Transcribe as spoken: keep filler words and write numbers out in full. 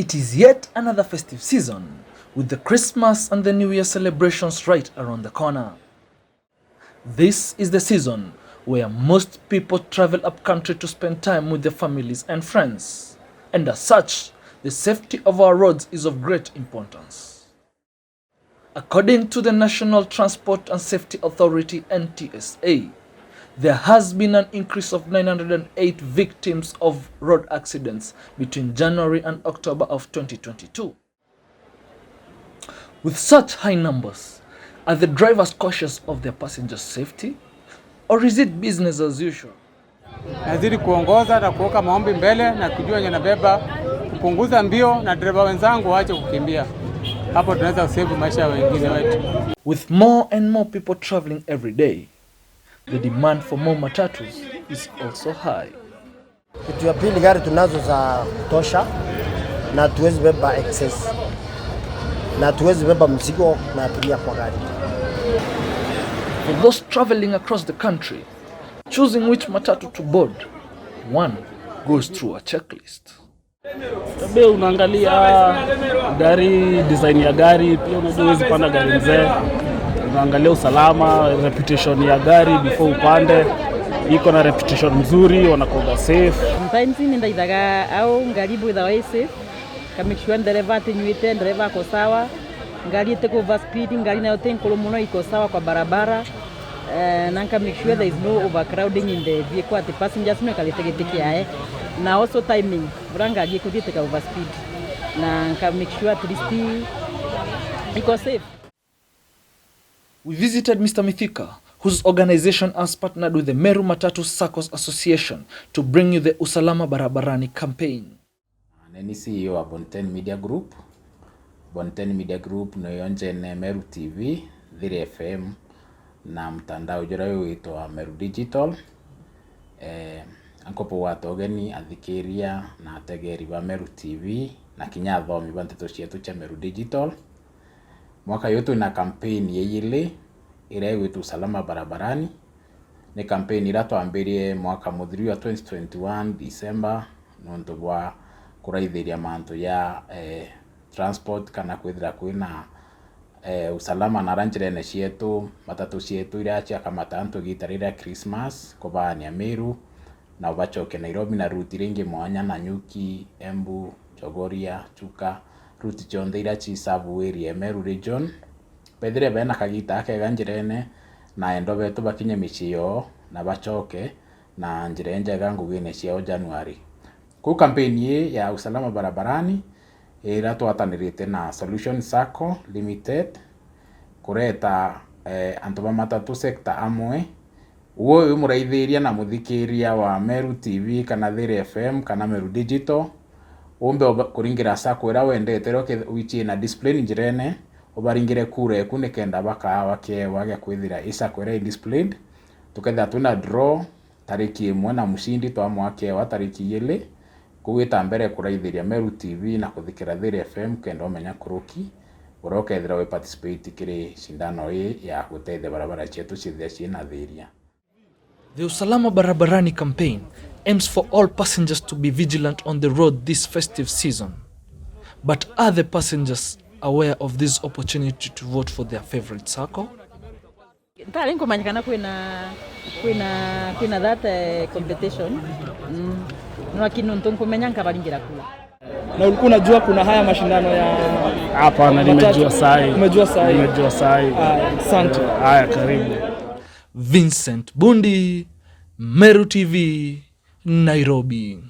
It is yet another festive season, with the Christmas and the New Year celebrations right around the corner. This is the season where most people travel up country to spend time with their families and friends, and as such, the safety of our roads is of great importance. According to the National Transport and Safety Authority, N T S A, there has been an increase of nine hundred and eight victims of road accidents between January and October of twenty twenty-two. With such high numbers, are the drivers cautious of their passengers' safety, or is it business as usual? Nazidi kuongoza na kuweka maombi mbele na kujua yenye nabeba, kupunguza mbio na dereva wenzangu waache kukimbia. Hapo tunaweza kusave maisha ya wengine wetu. With more and more people traveling every day, the demand for more matatus is also high. Kitu ya pili, gari tunazo za kutosha na hatuwezi beba excess na hatuwezi beba mzigo na abiria kwa gari. For those traveling across the country, choosing which matatu to board, one goes through a checklist. Tabe, unaangalia gari, design ya gari, pia unajua huwezi panda gari mzee. Unaangalia usalama, reputation ya gari before upande. Iko na reputation mzuri, wanakuwa safe. Sometimes ni ndaithaga au ngari bwithawa i safe. Ka make sure ndereva atinyuite, ndereva ako sawa. Ngari itiku over speed, ngari nayo ti nkuru muno, iko sawa kwa barabara. Eh, na nka make sure there is no overcrowding in the vehicle, ati passengers no ikarite giti kiae. Na also timing, bura ngari ikuthii itika overspeed. Na nka make sure at least iko safe. We visited Mister Mithika, whose organization has partnered with the Meru Matatu Saccos Association to bring you the Usalama Barabarani campaign. Ni ni C E O wa Bonten Media Group. Bonten Media Group niyo njene Meru T V, Thiri F M na mtandao juria wigwitwa Meru Digital. Eh, ankopo gwata ugeni athikiria na ategeri ba Meru T V na kinya athomi ba nteto cietu cia Meru Digital. Mwaka uyu twina campaign ya ijiri iria igwitwa Usalama Barabarani. Ni campaign iria twambirie mwaka muthiru wa twenty twenty-one December, nontu bwa kuraithiria mantu ya, eh, transport kana kwithira kwina, eh, usalama na ara njirene cietu, matatu cietu iria ciakamata antu igita riria Christmas, kubaania Meru, na ubacokia Nairobi na route iria ingi mwanya, Nanyuki, Embu, Chogoria, Chuka, route cionthe iria ci serve area ya Meru region. Bethire bena kagita akega njirene, na endwa betu bakinye micii yoo na bacoke na njira injega ngugine ciao January. Kuu kampeni ii ya Usalama Barabarani iria twatanirite na Solution Sacco Limited kureta, eh, antu ba matatu sector amwe. Uwe wi muraithiria na muthikiria wa Meru T V kana Thiri F M kana Meru Digital, umbe uba-, kuringira sacco iria wendete, iria uke-, wichie na discipline njirene, ubaringire kura eku nikenda bakaa bakiewa gia kwithira i sacco iria i disciplined. Tukethira twina draw tariki imwe na mushindi twamwaa kiewa tariki ijiri, kugwita mbere kuraithiria Meru T V na kuthikira Thiri F M kenda umenya kuruki uria ukethira wi participate kiri cindano ii ya gutethia barabara cietu ciithia ciina thiria. The Usalama Barabarani campaign aims for all passengers to be vigilant on the road this festive season. But are the passengers aware of this opportunity to vote for their favorite sacco? Ntari nkumanya kana kwina, kwina, kwina that, eh, competition. Mm. No, lakini nontu nkumenya nkabaringira kura. Na ulikuwa unajua kuna haya mashindano ya Hapana, matatu? Nimejua sahi. Umejua sahi? Nimejua sahi. Aya, asante. Haya, karibu. Vincent Bundi, Meru T V, Nairobi.